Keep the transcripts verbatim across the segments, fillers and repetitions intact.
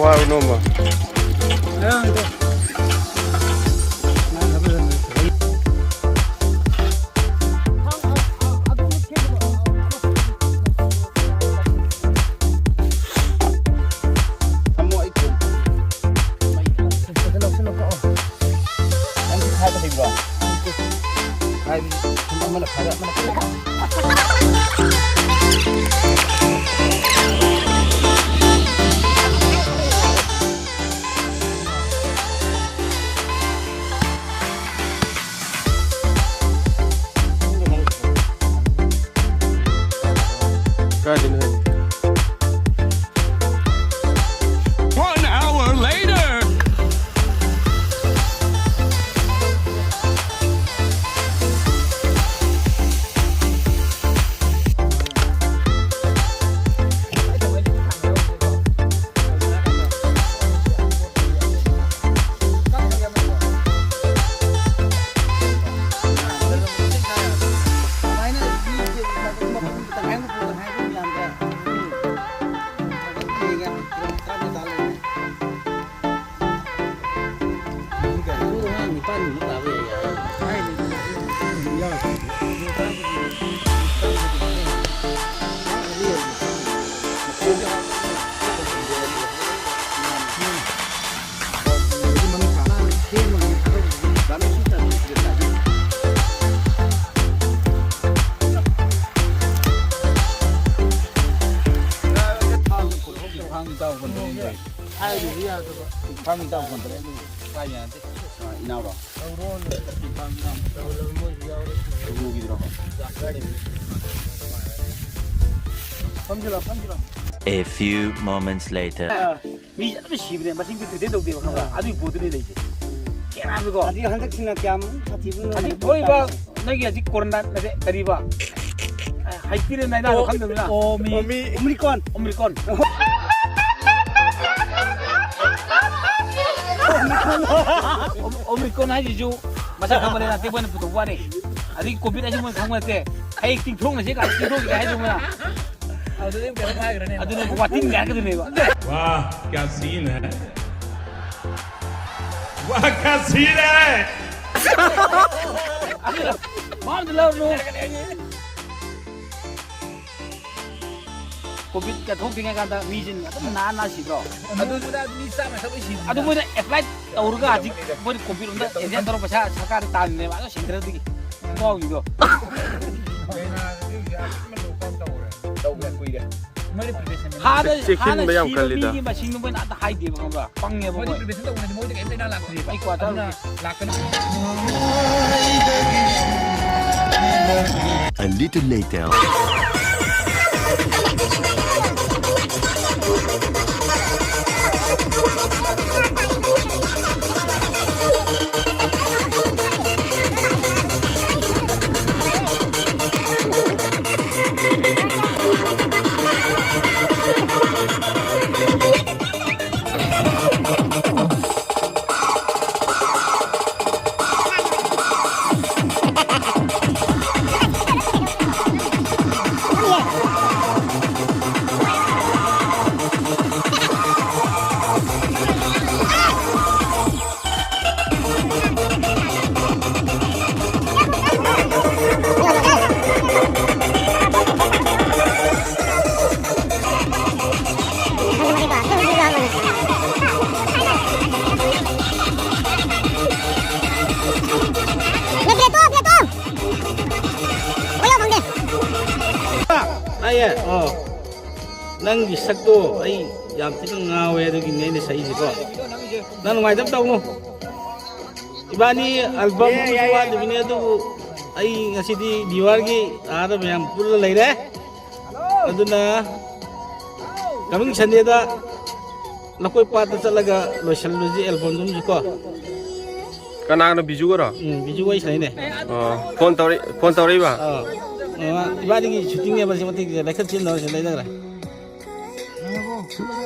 ꯋꯥꯔꯕ ꯅꯣꯝꯕ? ꯅꯪꯁꯨ ꯈꯥꯏꯕ ꯍꯩꯕ꯭ꯔꯣ? ꯈꯥꯏꯕꯗꯤ ꯁꯨꯝ ꯑꯃꯅ ꯈꯥꯏꯔ ꯑꯃꯅ ꯈꯥꯏꯔ꯫ ꯀꯥꯏꯗꯩꯅꯣ ꯍꯦ? One hour later. ꯏꯅꯥꯎꯔꯣ? ꯇꯧꯔꯣꯅ ꯇꯧꯔꯒ ꯃꯣꯏꯁꯨ ꯌꯥꯎꯔꯦ꯫ ꯇꯧꯔꯨꯒꯤꯗ꯭ꯔꯣ? ꯐꯝꯖꯤꯜꯂꯣ, ꯐꯝꯖꯤꯜꯂꯣ꯫ A few moments later. ꯃꯤ ꯑꯗꯨꯝ ꯁꯤꯕꯅꯦ, ꯃꯁꯤꯡꯗꯤ pretend ꯇꯧꯗꯦꯕ, ꯈꯪꯕ꯭ꯔꯥ? ꯑꯗꯨꯒꯤ ꯄꯣꯠꯇꯨꯅꯤ ꯂꯩꯁꯦ꯫ ꯀꯦꯔꯥꯡꯗꯀꯣ꯫ ꯑꯗꯨ ꯍꯟꯗꯛꯁꯤꯅ ꯀꯌꯥꯝ ꯁꯥꯊꯤꯕꯅꯣ? ꯍꯧꯖꯤꯛ ꯊꯣꯛꯏꯕ ꯅꯣꯏꯒꯤ ꯍꯧꯖꯤꯛ ꯀꯣꯔꯣꯅꯥ ꯅꯠꯇꯦ, ꯀꯔꯤꯕ? ꯍꯥꯏꯄꯤꯔꯦ ꯅꯥꯏꯅꯥꯗꯣ ꯈꯪꯗꯕꯅꯤꯅ꯫ ꯑꯣꯃꯤ-, ꯑꯣꯃꯤꯀ꯭ꯔꯣꯟ꯫ ꯑꯣꯃꯤꯀ꯭ꯔꯣꯟ꯫ ꯑꯣꯃꯤꯀ꯭ꯔꯣꯟ ꯍꯥꯏꯁꯤꯁꯨ ꯃꯁꯛ ꯈꯪꯕꯅꯦ ꯅꯠꯇꯦ, ꯃꯣꯏꯅ ꯄꯨꯊꯣꯛꯄ ꯋꯥꯅꯤ꯫ ꯑꯗꯒꯤ ꯀꯣꯚꯤꯠ ꯍꯥꯏꯁꯤ ꯃꯣꯏꯅ ꯈꯪꯕ ꯅꯠꯇꯦ꯫ ꯍꯌꯦꯡ ꯇꯤꯡꯊꯣꯛꯅꯁꯤ ꯀꯥꯏꯅ ꯇꯤꯡꯊꯣꯛꯈꯤꯒꯦ ꯍꯥꯏꯁꯤ ꯃꯣꯏꯅ꯫ ꯑꯗꯨꯗꯤ ꯀꯩꯅꯣꯝ ꯍꯥꯏꯈ꯭ꯔꯅꯦ꯫ ꯑꯗꯨꯅ ꯋꯥꯇꯤꯟ ꯍꯥꯏꯔꯛꯀꯗꯣꯏꯅꯦꯕ꯫ वाह, क्या सीन है। वाह, क्या सीन है। ꯑꯗꯨꯅ ꯃꯥ ꯑꯝꯇ ꯂꯧꯔꯨꯅꯨ꯫ ꯀꯣꯚꯤꯠꯀ ꯊꯣꯛꯇ꯭ꯔꯤꯉꯩ ꯀꯥꯟꯗ ꯃꯤꯁꯤꯡ ꯑꯗꯨꯝ ꯅꯥ ꯅꯥ ꯁꯤꯗ꯭ꯔꯣ? ꯑꯗꯨꯗꯨꯅ ꯃꯤ ꯆꯥꯝꯃ ꯊꯛ ꯂꯣꯏ ꯁꯤꯗꯅ꯫ ꯑꯗꯨ ꯃꯣꯏꯅ apply ꯇꯧꯔꯒ ꯍꯧꯖꯤꯛ ꯃꯣꯏꯅ ꯀꯣꯚꯤꯠ ꯔꯣꯝꯗ agent ꯇꯧꯔꯒ ꯄꯩꯁꯥ ꯁꯔꯀꯥꯔꯗ ꯇꯥꯜꯂꯤꯅꯦꯕ, ꯑꯗꯣ ꯁꯤꯗ꯭ꯔꯗꯤ ꯉꯥꯎꯔꯤꯗꯣ꯫ ꯆꯥꯏꯅꯥꯗꯗꯤ ꯍꯧꯖꯤꯛ ꯑꯀꯟꯕ lockdown ꯇꯧꯔꯦ꯫ ꯇꯧꯔꯦ ꯀꯨꯏꯔꯦ꯫ ꯃꯣꯏꯅ prevention ꯍꯥꯟꯅ, ꯍꯥꯟꯅ ꯆꯦꯛꯁꯤꯟꯕ ꯌꯥꯝ ꯁꯤꯕ ꯀꯜꯂꯤꯗ꯫ ꯃꯤꯒꯤ ꯃꯁꯤꯡꯗꯣ ꯃꯣꯏꯅ ꯑꯝꯇ ꯍꯥꯏꯗꯦꯕ, ꯈꯪꯕ꯭ꯔꯥ? ꯄꯪꯉꯦꯕ ꯃꯣꯏꯗꯤ ꯃꯣꯏ꯫ Prevention ꯇꯧꯕꯅꯗꯤ ꯃꯣꯏꯗ ꯀꯩꯝ ꯂꯥꯏꯅꯥ ꯂꯥꯛꯇ꯭ꯔꯤꯕ꯫ ꯑꯩ ꯀ꯭ꯋꯥꯇꯔ ꯑꯗꯨꯅ ꯂꯥꯛꯀꯅꯤ꯫ A little later. ꯇꯥꯏꯌꯦ꯫ ꯑꯣ꯫ ꯅꯪꯒꯤ ꯁꯛꯇꯣ ꯑꯩ ꯌꯥꯝ ꯊꯤꯅ ꯉꯥꯎꯋꯦ, ꯑꯗꯨꯒꯤꯅꯦ ꯑꯩꯅ ꯁꯛꯏꯁꯦꯀꯣ꯫ ꯅꯪ ꯅꯨꯡꯉꯥꯏꯇꯕ ꯇꯧꯅꯨ꯫ ꯏꯕꯥꯅꯤ album ꯑꯃꯁꯨ ꯋꯥꯠꯂꯤꯕꯅꯤ, ꯑꯗꯨꯕꯨ ꯑꯩ ꯉꯁꯤꯗꯤ viewerꯒꯤ ꯑꯥꯗ ꯃꯌꯥꯝ ꯄꯨꯜꯂ ꯂꯩꯔꯦ꯫ ꯑꯗꯨꯅ coming Sundayꯗ ꯂꯧꯀꯣꯏ ꯄꯥꯠꯇ ꯆꯠꯂꯒ ꯂꯣꯏꯁꯜꯂꯨꯁꯤ ꯑꯦꯜꯕꯝꯗꯨꯝꯁꯨ ꯀꯣ꯫ ꯀꯅꯥꯅꯣ, ꯕꯤꯖꯨꯒꯔꯣ? ꯎꯝ, ꯕꯤꯖꯨ ꯋꯥꯔꯤ ꯁꯥꯟꯅꯩꯅꯦ꯫ ꯑꯣ, ꯐꯣꯟ ꯇꯧꯔꯛ-, ꯐꯣꯟ ꯇꯧꯔꯛꯏꯕ? ꯑꯥ꯫ ꯑꯥ, ꯏꯕꯥꯅꯤꯒꯤ ꯁꯨꯇꯤꯡꯅꯦꯕ ꯁꯤ ꯃꯇꯦꯛꯁꯦ, ꯂꯩꯈꯠ ꯆꯦꯟꯅꯕꯁꯦ ꯂꯩꯅꯈ꯭ꯔꯦ꯫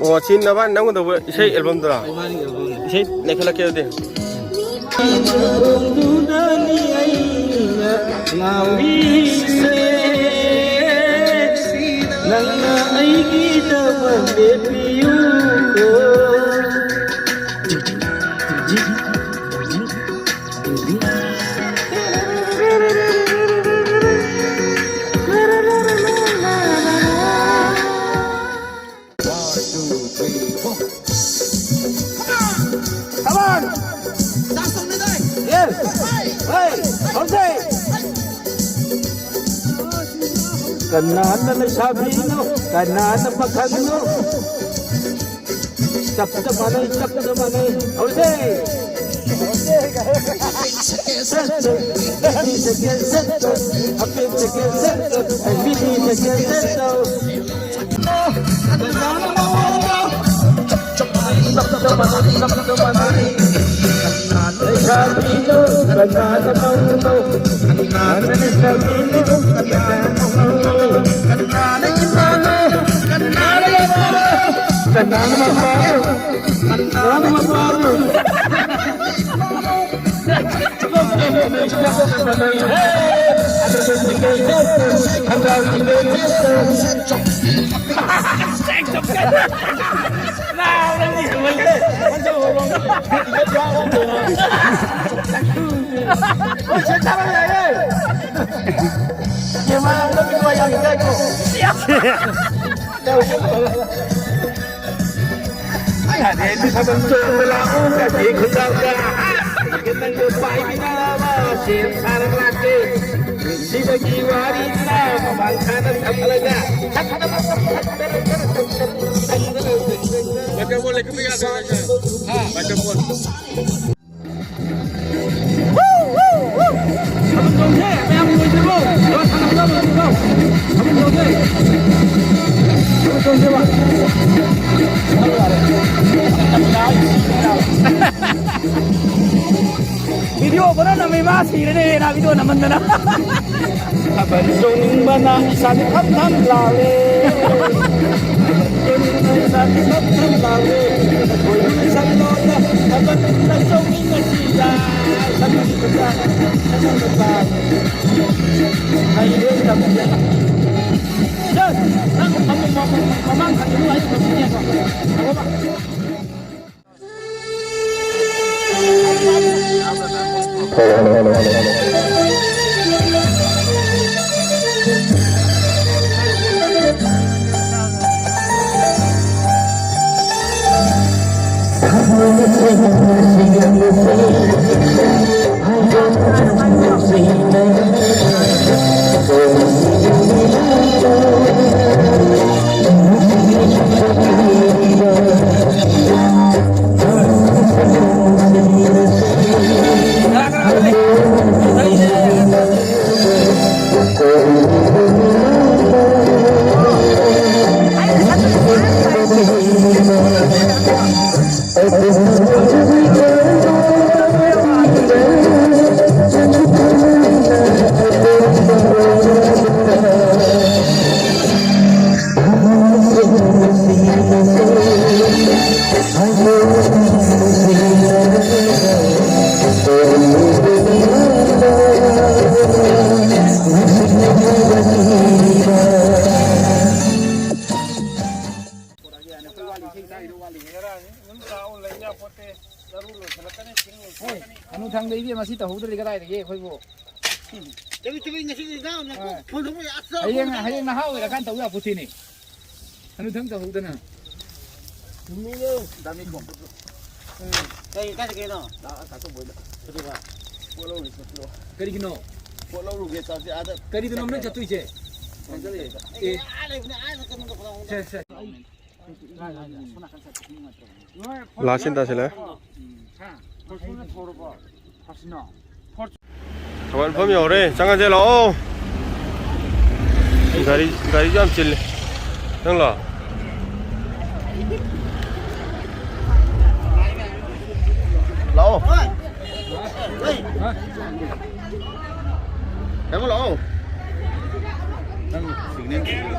ꯑꯣ, ꯁꯤ ꯅꯕꯥꯅꯤ ꯅꯝꯒꯗꯧꯕ ꯏꯁꯩ ꯑꯦꯜꯕꯝꯗꯨꯔꯣ? ꯏꯕꯥꯅꯤꯒꯤ ꯑꯦꯜꯕꯝꯅꯦ꯫ ꯏꯁꯩ ꯂꯩꯈꯠꯂꯛꯀꯦ ꯑꯗꯨꯗꯤ꯫ ꯉꯥꯎꯔꯤꯁꯦ ꯅꯪꯅ ꯑꯩꯒꯤꯗꯃꯛ ꯂꯦꯞꯄꯤꯌꯨꯀꯣ꯫ Come on! Yes! Hey! Okay! ꯀꯅꯥꯅ ꯂꯩꯁꯥꯕꯤꯅꯣ? ꯀꯅꯥꯅ ꯄꯥꯈꯪꯅꯣ? ꯆꯞ ꯆꯞ ꯃꯥꯟꯅꯩ, ꯆꯞ ꯆꯞ ꯃꯥꯟꯅꯩ꯫ ꯍꯧꯔꯁꯦ! ꯁꯤꯗꯒꯤ ꯋꯥꯔꯤꯗꯨꯅ ꯃꯃꯥꯡ ꯊꯥꯅ ꯊꯝꯂꯒ ꯃꯥꯏꯀ꯭ꯔꯣꯐꯣꯟ ꯂꯩꯈꯠꯄ ꯌꯥꯗ꯭ꯔꯦ꯫ ꯃꯥꯏꯀ꯭ꯔꯣꯐꯣꯟ꯫ ꯊꯥꯕꯜ ꯆꯣꯡꯁꯦ! ꯃꯌꯥꯝ ꯂꯣꯏꯗ꯭ꯔꯤꯕꯣ? ꯊꯥꯕꯜ ꯆꯣꯡꯁꯦ! ꯀꯣꯔꯣꯅꯥ ꯃꯩꯃꯥ ꯁꯤꯔꯦꯅꯦ, ꯅꯥ ꯚꯤꯗꯤꯑꯣ ꯅꯝꯃꯟꯗꯅ꯫ ꯊꯥꯕꯜ ꯆꯣꯡꯅꯤꯡꯕꯅ ꯏꯁꯥꯁꯤ ꯊꯝ ꯊꯝ ꯂꯥꯎꯔꯦ꯫ ꯊꯥꯕꯜ ꯆꯣꯡꯅꯤꯡꯕꯅ ꯏꯁꯥꯁꯤ ꯊꯝ ꯊꯝ ꯂꯥꯎꯔꯦ꯫ ꯀꯣꯏꯕ ꯆꯠꯂꯣꯗ ꯊꯥꯕꯜꯗ ꯆꯣꯡꯃꯤꯟꯅꯁꯤꯗ꯫ ꯁꯛ ꯐꯖꯕ, ꯁꯛ ꯐꯖꯕ꯫ ꯍꯩꯔꯦ ꯇꯝꯕꯤꯌꯦ꯫ ꯁꯦ, ꯅꯪ ꯑꯃꯨꯛ ꯃꯃꯥꯡ ꯊꯪꯕꯗꯣ ꯑꯩ ꯇꯧꯕꯤꯒꯦꯀꯣ꯫ ꯇꯧꯑꯣꯕ꯫ ꯍꯩ, ꯍꯅꯨꯊꯪꯗ ꯏꯕꯦꯝꯃ ꯁꯤ ꯇꯧꯍꯧꯗ꯭ꯔꯗꯤ ꯀꯗꯥꯏꯗꯒꯤ ꯑꯩꯈꯣꯏꯕꯨ? ꯆꯕꯤꯠ ꯆꯕꯤꯠ ꯉꯁꯤꯗꯤ ꯏꯟꯖꯥꯡ ꯅꯀꯨꯞ ꯑꯥ꯫ ꯐꯣꯟ ꯊꯣꯛꯄ ꯌꯥꯝ ꯆꯥꯎ ꯍꯌꯦꯡ, ꯐꯣꯟ ꯊꯣꯛꯄ ꯍꯌꯦꯡ ꯅꯍꯥ ꯑꯣꯏꯔꯀꯥꯟꯗ ꯇꯧ ꯌꯥꯄꯣꯠꯇꯦꯅꯦ꯫ ꯍꯅꯨꯊꯪ ꯇꯧꯍꯧꯗꯅ꯫ ꯆꯨꯝꯃꯤꯅꯦ꯫ ꯗꯥꯃꯤ ꯈꯣꯡ꯫ ꯀꯩ, ꯀꯥꯏ ꯆꯠꯀꯦ ꯍꯥꯏꯅꯣ? ꯂꯥꯛꯑ ꯀꯥ ꯇꯧꯕꯩꯗ꯫ ꯀꯩꯗꯧꯕ? ꯄꯣꯠ ꯂꯧꯔꯨꯒꯦ ꯆꯠꯄꯤꯔꯣ꯫ ꯀꯔꯤꯒꯤꯅꯣ? ꯄꯣꯠ ꯂꯧꯔꯨꯒꯦ ꯆꯠꯁꯦ ꯑꯥꯗ꯫ ꯀꯔꯤꯗꯅꯣ ꯅꯪ ꯆꯠꯇꯣꯏꯁꯦ? ꯆꯠꯂꯦ꯫ ꯑꯦ꯫ ꯑꯥ ꯂꯩꯕꯅꯦ, ꯑꯥ ꯆꯠꯀꯅꯨ ꯗꯣꯛꯇꯔ꯫ ꯁꯦ, ꯁꯦ꯫ ꯂꯥꯁ ꯁꯤꯟ ꯇꯥꯁꯤꯜꯂꯦ꯫ ꯊꯧꯕꯥꯜ ꯃꯐꯝ ꯌꯧꯔꯦ, ꯆꯪꯉꯁꯦ ꯂꯥꯛꯑꯣ꯫ ꯒꯥꯔꯤ, ꯒꯥꯔꯤꯁꯨ ꯌꯥꯝ ꯆꯤꯜꯂꯦ꯫ ꯅꯪꯂꯣ? ꯂꯥꯛꯑꯣ꯫ ꯍꯥ? ꯇꯥꯃꯣ ꯂꯥꯛꯑꯣ꯫ ꯅꯪ ꯁꯤꯒꯅꯦꯜ